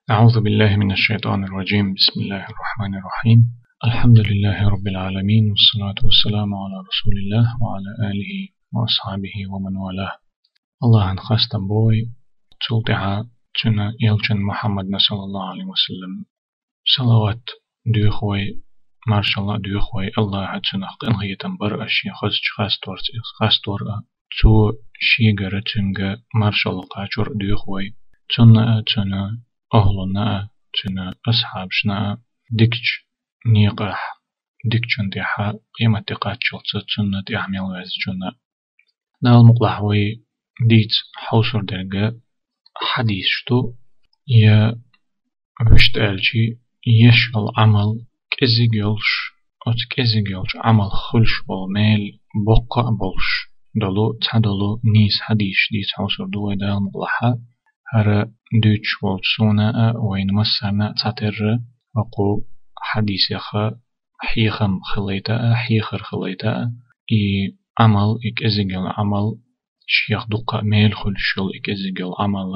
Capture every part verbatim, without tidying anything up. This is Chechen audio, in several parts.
أعوذ بالله من الشيطان الرجيم. بسم الله الرحمن الرحيم. الحمد لله رب العالمين، والصلاة والسلام على رسول الله وعلى آله وأصحابه ومن والاه. Аллахьан хастам бу вай, цул тӀехьа цуьнан элчан Мухьаммадна, саллаллаху Ӏалайхи ва саллам, салават доьху вай, маршалла доьху вай Аллахьа, цунах къинхетам бар а, шен хазачу хасторца иза хастор а. Цо шегара цуьнга маршалла кхачор а доьху вай, цунна а, цуьнан охӀлунна а, цуьнан асхьабашна а, дикачу некъахь, дикачунна тӀехьа, къематде кхаччалца цунна тӀехь мел ваьзначунна а. Дала мукъалахь вай дийца хьовсур дерг хьадисаш ду, я вуьшта аьлча, еш йолу Ӏамал кӀезиг йолуш, оцу кӀезиг йолчу Ӏамалх хуьлуш болу мел боккха а болуш долу, цхьадолу нийса хьадисаш дийца хьовсур ду вай Дала мукъалахь. ХӀара дуьйцуш волчу суна а, вайна массарна а цхьатерра хӀокху хьадисех хьехам хилийта а, хьехар хилийта а, и Ӏамал, и кӀезиг йолу Ӏамал, шех дуккха а мел хуьлуш йолу и кӀезиг йолу Ӏамал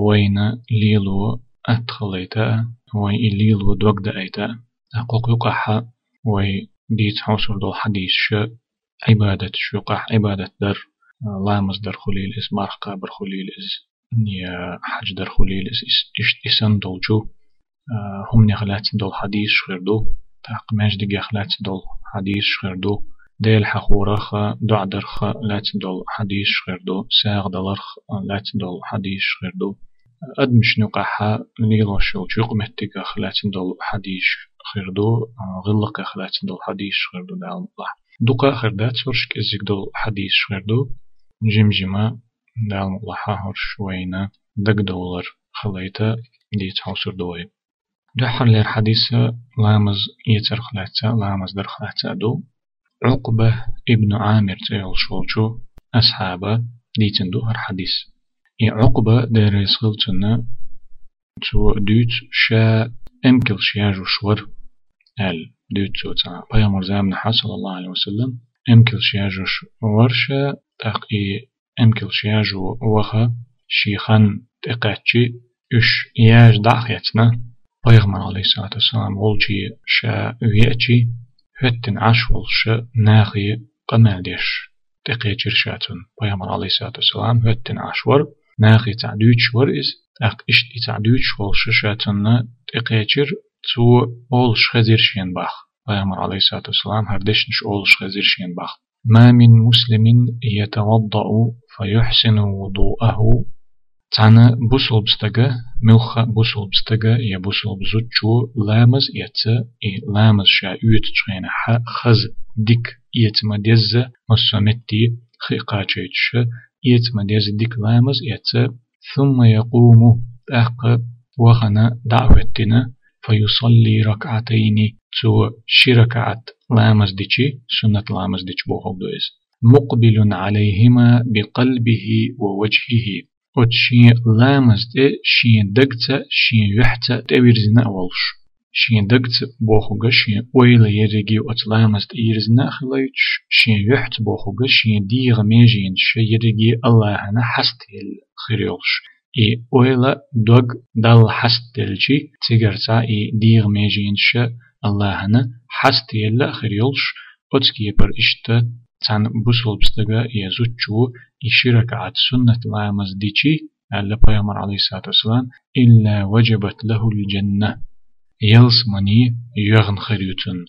вайна лело атта хилийта а, вайн и лело дог даийта а. ТӀаккха хӀокху юкъахь вай дийца хьовсур долу хьадисаш Ӏибадаташ юкъахь, Ӏибадат дар, ламаз дар хуьлийла иза, марха кхабар хуьлийла иза, я хьаьж дар хуьлийла иза, ис-, иштта и санна долчу, а, хӀуманех лаьцна долу хьадисаш хир ду, тӀаккха маьждигех лаьцна долу хьадисаш хир ду, Дела хьахорах а, доӀа дарх а лаьцна долу хьадисаш хир ду, сагӀа даларх а лаьцна долу хьадисаш хир ду. Адамашна юкъахь лелош йолчу юкъаметтигах лаьцна долу хьадисаш хир ду, а, гӀиллакхех лаьцна долу хьадисаш хир ду, Дала мукъалахь. Дукха а хир дац хӀорш, кӀеззиг долу хьадисаш хир ду, жим-жима, Дала мукъалахь, хӀорш вайна дагадовлар хилийта дийца хьовсур ду вай. Дуьххьарлера хьадис ламаз эцарх лаьцна, ламаз дарх лаьцна ду. Ӏукъба ибн Ӏамир цӀе йолуш волчу асхьаба дийцина ду хӀара хьадис. И Ӏукъба, Дела реза хила цунна, цо дуьйцу, ша эмкалш яжош вара аьлла, дуьйцу цо цхьа пайхамар заманахь, саллаллаху Ӏалайхи ва саллам, эмкалш яжош вара ша, тӀаккха и эмкалш яжо ваха, шен хан тӀекхаьчча, уьш яжа дӀа а хецна, пайхамар, Ӏалайхиссалату вассалам, волчу ша веача, хӀоьттина Ӏаш волуш нахе къамел деш тӀекхечира ша цунна. Пайхамар, Ӏалайхиссалату вассалам, хӀоьттина Ӏаш вара, нахе цхьаъ дуьйцуш вара иза, тӀаккха иштта и цхьаъ дуьйцуш волуш ша цунна тӀекхечира, цо олуш хезира шена боху. Пайхамар, Ӏалайхиссалату вассалам, хӀара дешнаш олуш хезира шена боху. «ما من مسلم يتوضأ فيحسن وضوءه». Цхьана бусулба стага, муьлхха а бусулба стага я бусулба зудчо ламаз эцца, и ламаз ша оьцучу хенахь хаза дика эца ма-дезза, массо а метте хи а кхачийтуш, эца ма-дезза дика ламаз эцца, «ثم يقوم», тӀаккха вахана дӀа а хӀоьттина, «فيصلي ركعتين», цо ши ракаӀат ламаз дичи, суннат ламаз дичи бохург ду иза. «مقبلا عليهما بقلبه ووجهه». Оцу шен ламаз тӀе шен дагца, шен юьхьца тӀевирзина а волуш. Шен дагца бохург шен ойла ерриге оцу ламаз тӀе йирзина а хилийтуш, шен юьхьца бохург шен дегӀан меженаш ерриге Аллахьана хьастаелла хир йолуш. И ойла, дог Далла хьастаделчи, цигарца и дегӀан меженаш Аллахьана хьастаелла а хир йолуш, оцу кепара иштта цхьана бусулба стага я зудчо и ши ракаӀат суннат ламаз дичи, аьлла пайхамар, Ӏалайхиссалату вассалам, «إلا وجبت له الجنة». Ялсамани йоьгӀна хир ю цунна.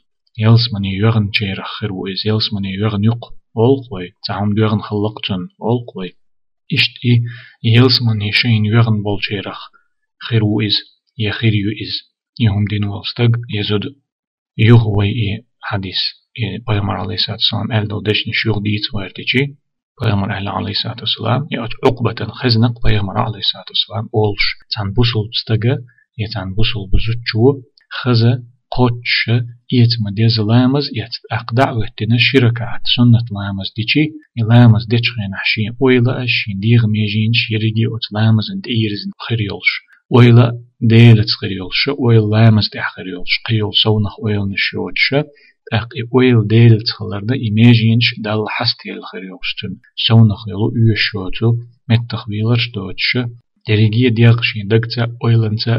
Ялсамани йоьгӀначарах хир ву иза, ялсамани йоьгӀна ю-кх олу-кх вай, цхьа хӀума доьгӀна хилла-кх цунна олу-кх вай. Иштта и ялсамани шайна йоьгӀна болчарах хир ву иза, я хир ю иза, и хӀума дина волу стаг я зуда. Юха вай и хьадис, и пайхамар, Ӏалайхиссалату вассалам, аьлла долу дешнаш юха дийца гӀертичи, пайхамар аьлла, Ӏалайхиссалату вассалам, я оцу Ӏукъбатан хезна-кх пайхамар, Ӏалайхиссалату вассалам, олуш, цхьана бусулба стага я цхьана бусулба зудчо хаза, кхоччуша, эца ма-дезза ламаз эцна, тӀаккха дӀа а хӀоьттина ши ракаӀат суннат ламаз дичи, и ламаз дечу хенахь шен ойла а, шен дегӀан меженаш ерриге оцу ламазна тӀе йирзина хир йолуш. Ойла Делаца хир йолуш, ойла ламаз тӀехь хир йолуш, кхин йолу совнах ойланаш йоцуш, тӀаккха и ойла Делаца хиларна, и меженаш Далла хьастаелла хир йолуш цуьнан, совнах йолу оьшуш йоцу меттах вийларш доцуш, дерриге дегӀ шен дагца, ойланца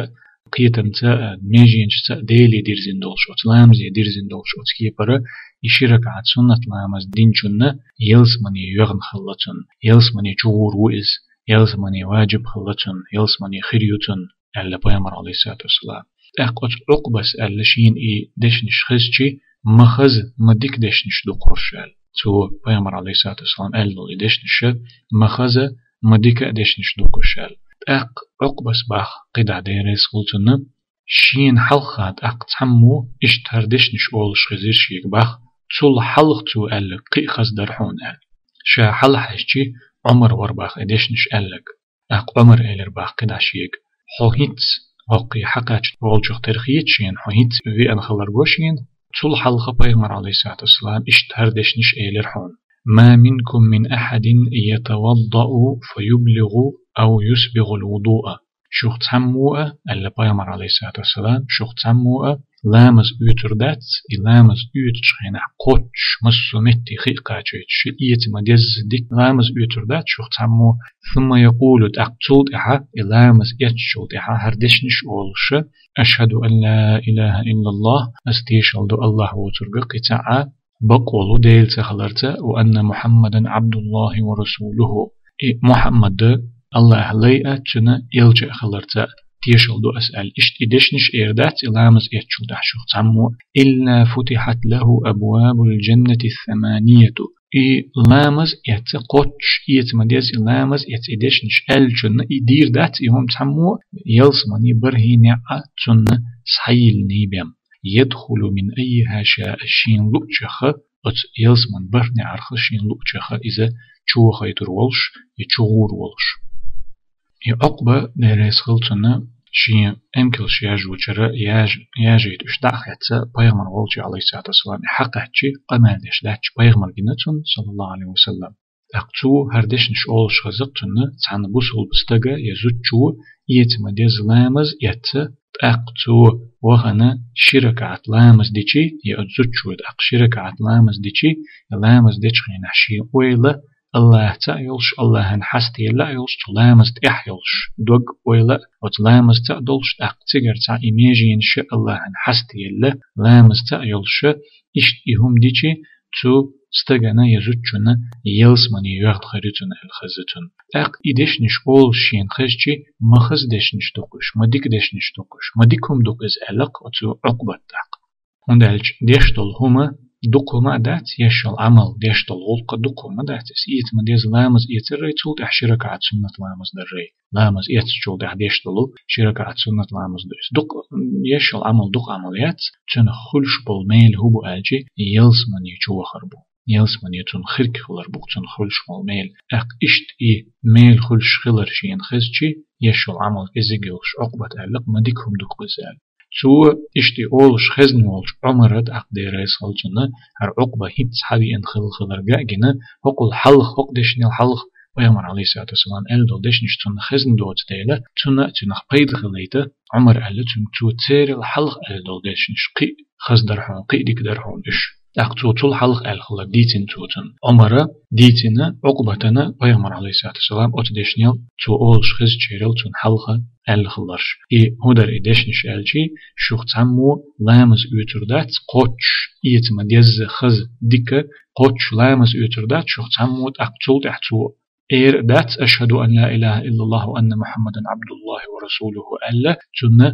кхетамца а, меженашца а Деле дирзина долуш, оцу ламазе дирзина долуш оцу кепара, и ши ракаӀат суннат ламаз динчунна ялсамане йоьгӀна хилла цунна, ялсамане чугӀур ву иза, ялсамане ваджиб хилла цунна, ялсамане хир ю цунна, аьлла пайхамар, алейхиссалату вассалам. ТӀаккха оцу Ӏукъбас аьлла шена и дешнаш хезчи, ма хаза, ма дика дешнаш ду-кх уьш аьлла. Цо пайхамар, алейхиссалату вассалам, аьлла долу и дешнаш, ма хаза, ма дика а дешнаш ду-кх уьш аьлла. ТӀаккха Ӏукъбас баха кхидӀа, Дела реза хуьлда цунна, шена хьалха тӀаккха цхьаммо иштта хӀара дешнаш олуш хезира шега баха, цул хьалха цо аьлла кхин а хаза дара хьуна аьлла. Ша хьалхьаьжчи Ӏумар вара баха и дешнаш аьлларг. ТӀаккха Ӏумара элира баха кхидӀа шега: «Хьо хӀинца, хӀокху хьакхаьчна волчух тера хета шена, хьо хӀинца веана хилар го шена, цул хьалха пайхамар, алейхиссалату вассалам, иштта хӀара дешнаш элира хьуна: „Ма минкум мин ахьадин ятаваддау фаюблигу ау юсбигъул вудуа“». Шух цхьаммо а, аьлла пайхамар, алейхиссалату вассалам, шух цхьаммо а ламаз оьцур дац, и ламаз оьцучу хенахь кхоччуш массо а метте хи а кхачойтуш, эца ма-дезза дика ламаз оьцур дац шух цхьаммо, сумма якъулу, тӀаккха цул тӀаьхьа, и ламаз эцначул тӀаьхьа хӀара дешнаш олуш: «Ашхаду ан ла илаха иллаллах», ас тешалла ду Аллах воцург кхин цхьа а бакъволу Дела ца хиларца, «ва анна Мухьаммадан Ӏабдуллахи ва расулуху», и Мухьаммад Аллахан лай а, цуьнан элча а хиларца тешалла ду ас аьлла, иштта и дешнаш эр дац и ламаз эцначул тӀаьхьа шух цхьаммо, «илла футихьат лаху абвабул джаннати саманияту». И ламаз эца кхоччуш, эца ма-дезза и ламаз эца и дешнаш аьллачунна и дийр дац и хӀума цхьаммо, ялсамани бархӀе неӀ а цунна схьайиллина бен. «Ядхулу мин аййиха шаа», шена луъучух, оцу ялсаман бархӀ неӀарх шена луъучух иза чу вахийтур волуш, я чу гӀур волуш. И Ӏукъба, Дела реза хуьлда цунна, шен эмкалш яжочара яж-, яжийта уьш дӀа а хетта, пайхамар волчу, алейхиссалату вассалам, и хьакхаьччи, къамел деш лаьтташ пайхамар гина цунна, саллаллаху алейхи ва саллам. ТӀаккха цо хӀара дешнаш олуш хеза-кх цунна, цхьана бусулба стага я зудчо эца ма-дезза ламаз эца, тӀаккха цо вахана ши ракаӀат ламаз дичи, я оцу зудчо тӀаккха ши ракаӀат ламаз дичи, я ламаз дечу хенахь шен ойла Аллахца а йолуш, Аллахьан хьастаелла а йолуш, цу ламаз тӀехь йолуш дог, ойла оцу ламазца а долуш, тӀаккха цигара цхьа и меженаш Аллахьан хьастаелла, ламазца а йолуш, иштта и хӀума дичи, цу стагана я зудчунна ялсамане йоьгӀна хир ю цунна аьлла хеза цунна. ТӀаккха и дешнаш олуш шена хезчи, ма хаза дешнаш ду-кх уьш, ма дика дешнаш ду-кх уьш, ма дика хӀума ду-кх иза аьлла-кх оцу Ӏукъбата тӀаккха. ХӀунда аьлча деш долу хӀума дукха хӀума а дац, еш йолу Ӏамал, деш долу гӀуллакх а дукха хӀума дац, иза эца ма-дезза ламаз эцаррай, цул тӀаьхьа ши ракаӀат суннат ламаз даррай. Ламаз эцначул тӀаьхьа деш долу ши ракаӀат суннат ламаз ду иза. Дукха, еш йолу Ӏамал дукха Ӏамал яц, цуьнан хуьлуш болу мела хӀун бу аьлчи, ялсамане чу вахар бу. Ялсамане цунна хирг хилар бу-кх цунна хуьлуш болу мела. ТӀаккха иштта и мела хуьлуш хилар шена хезчи, еш йолу Ӏамал кӀезиг йолуш Ӏукъбата аьлла-кх, ма дика хӀума ду-кх иза аьлла. Цо иштта и олуш хезна волчу Ӏумара тӀаккха, Дела реза хуьлда цунна, хӀара Ӏукъба хӀинцца схьавеана хилла хилар а гина, хӀокхул хьалха, хӀокху дешнел хьалха пайхамар, алейхиссалату вассалам, аьлла долу дешнаш цунна хезна доцу дела, цунна а цуьнах пайда хилийта, Ӏумара аьлла цуьнга, цо церал хьалха аьлла долу дешнаш кхин а хаза дара хьуна, кхин а дика дара хьуна уьш. ТӀаккха цо цул хьалха аьлла хилар дийцина цо цунна. Ӏумара дийцина Ӏукъбатана пайхамар, алейхиссалату вассалам, оцу дешнел цо олуш хезачерал цунна хьалха аьлла хиларш. И хӀун дара и дешнаш аьлчи, шух цхьаммо ламаз оьцур дац, кхоччуш, эца ма-дезза хаза дика, кхоччуш ламаз оьцур дац шух цхьаммо, тӀаккха цул тӀаьхьа цо эр а дац, «Ашхаду ан ла илаха иллаллаху ва анна Мухьаммадан Ӏабдуллахи ва расулуху», аьлла, цунна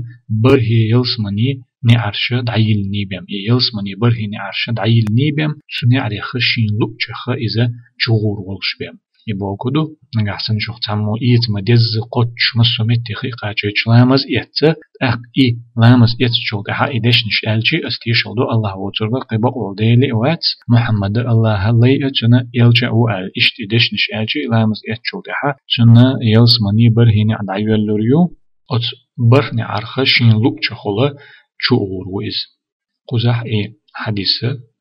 бархӀе ялсамани неӀарша дӀайиллина бен. И ялсамани бархӀе неӀарша дӀайиллина бен, цу неӀарех шена луъучух иза чугӀур волуш бен. И бохург ду, нагахь санна шух цхьаммо эца ма-дезза кхоччуш массо а метте хи а кхачийча ламаз эцна, тӀаккха и ламаз эцначул тӀаьхьа и дешнаш аьлчи, ас тешалла ду Аллах воцург кхин бакъволу Дела а вац, Мухьаммад Аллахан лай а, цуьнан элча а ву аьлла, иштта и дешнаш аьлчи, и ламаз эцначул тӀаьхьа цунна ялсамани бархӀе неӀ дӀайоьллур ю, оцу бархӀ неӀарх шена луъучухула чугӀур ву иза. Кхузахь и хьадис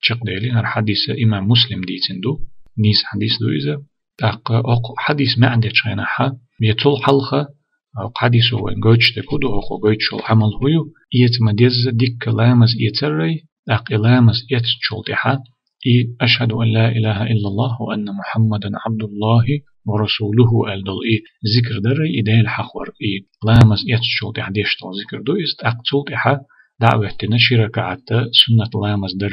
чекхдели, хӀара хьадис имам Муслим дийцина ду, нийса хьадис ду иза. ТӀаккха хӀокху хьадис маьӀна дечу хенахь, я цул хьалха, хӀокху хьадисо вайн гойтуш дерг хӀун ду, хӀокхо гойтуш йолу Ӏамал хӀун ю, эца ма-дезза дикка ламаз эцаррай, тӀаккха и ламаз эцначул тӀаьхьа и «Ашхаду ан ла илаха иллаллах ва анна Мухаммадан абдуллахи ва расулуху» аьлла долу и зикр дар, и Дела хьахор, и ламаз эцначул тӀаьхьа деш долу зикр ду иза. ТӀаккха цул тӀаьхьа дӀа а хӀоьттина ши ракаӀат суннат ламаз дар,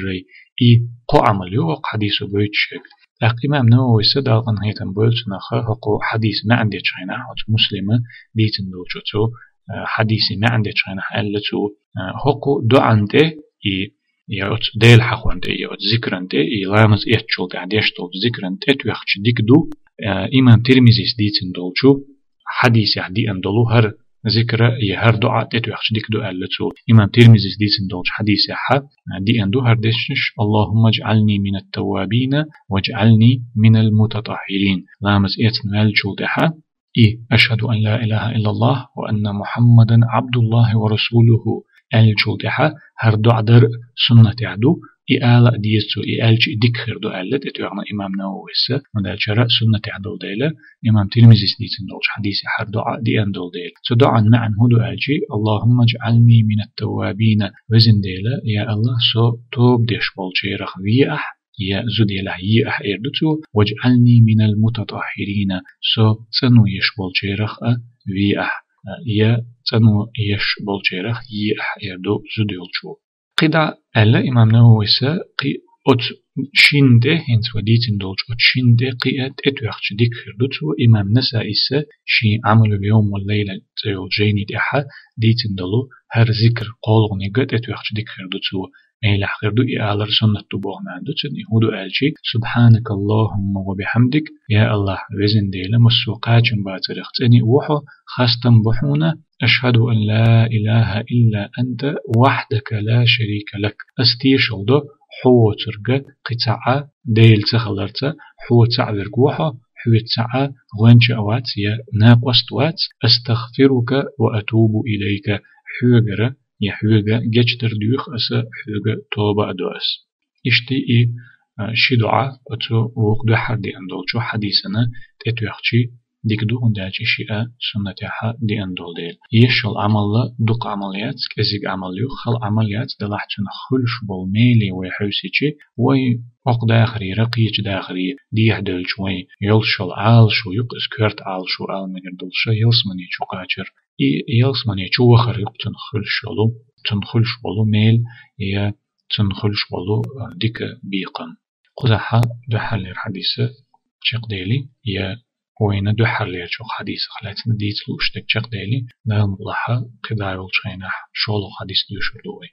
и кхо Ӏамал ю хӀокху хьадисо гойтуш ерг. ТӀаккха имам Нававис, Дала къинхетам бойла цунах, хӀокху хьадисан маьӀна дечу хенахь, оцу Муслима дийцина долчу оцу, а, хьадисан маьӀна дечу хенахь аьлла цо, а, хӀокху доӀан тӀе и, я оцу Дела хьахорна тӀе, я оцу зикран тӀе, и ламаз эцначул тӀаьхьа деш долчу зикран тӀетоьхча дика ду, а, имам Тирмизис дийцина долчу хьадисехь деана долу хӀара зикра я хӀара доӀа тӀетоьхча дика ду аьлла цо. Имам Тирмизис дийцина долчу хьадисехь деана ду хӀара дешнаш: «Аллахумма аджӀални минат таввабина, ваджӀални минал мутатаххирин». Ламаз эцна ваьллачул тӀаьхьа и «Ашхаду ан ла илаха иллаллах ва анна Мухаммадан абдуллахи ва расулуху» аьллачул тӀаьхьа хӀара доӀа дар суннатехь ду, и ала а деза цо, и аьлча и дика хир ду аьлла тӀетоьхна имам Нававис, хӀунда аьлча хӀара суннатехь долу дела, имам Тирмизис дийцина долчу хьадисехь хӀара доӀа деана долу дела. Цу доӀан маьӀна хӀун ду аьлча: «Аллахумма аджӀални минат таввабина», везан Дела, я Аллах, со тоба деш болчарах ве ахь, я зуда елахь е ахь эр ду цо, «ваджӀални минал мутатаххирина», со цӀано еш болчарах а ве ахь, я цӀано еш болчарах е ахь эр ду зуда йолчо. КхидӀа аьлла имам Нававис, кхин оцу шина тӀе, хӀинца вай дийцина долчу оцу шина тӀе кхин а тӀетоьхча дика хир ду цо. Имам Насаис шен «Ӏамалул йовм вал лайла» цӀе йолчу жайни тӀехь дийцина долу хӀара зикр кхоалгӀаниг а тӀетоьхча дика хир ду цо. Мелехь хир ду и алар суннат ду боху маьӀна ду цуьнан, и хӀун ду аьлча: «Субханакаллахумма ва бихамдик», я Аллах, везан Дела, массо а кхачам бацарах цӀена а ву хьо, хастам бу хьуна, «Ашхаду ан ла илаха илла анта вахдака ла шарика лак». Ас тешал до хьо воцург кхин цхьа а Дела ца хиларца, хьо цхьаъ верг ву хьо, хьоьца цхьа а гӀоьнча а вац я накъост а вац. «Астагфирука ва атубу илайка», хьоьгара я хьоьга гечдар доьху аса, хьоьга тоба а до ас. Иштта и, а, ши доӀа оцу вукху дуьххьара деана долчу хьадисана тӀетоьхча дика ду, хӀунда аьлча и шиъ а суннатехь деана долу дела. Еш йолу Ӏамал дукха Ӏамал яц, кӀезиг Ӏамал ю, хала Ӏамал яц, делахь цунах хуьлуш болу меле вай хьевсича, вай окху дахарера кхечу дахаре дехьадевлча, вай йолуш йолу Ӏалашо ю-кх иза, коьрта Ӏалашо ала мегар долуш, ялсамани чу кхачар. И ялсамани чу вахар ю-кх цунах хуьлуш йолу, цунах хуьлуш болу мел я цунах хуьлуш болу, а, дика бекхам. Кхузахь дуьххьарлера хьадис чекхдели, я вайна дуьххьарлерачу хьадисах лаьцна дийца лууш дерг чекхдели, Дала мукъ лахь, кхидӀа йолчу хенахь шолгӀа хьадис доьшур ду вай.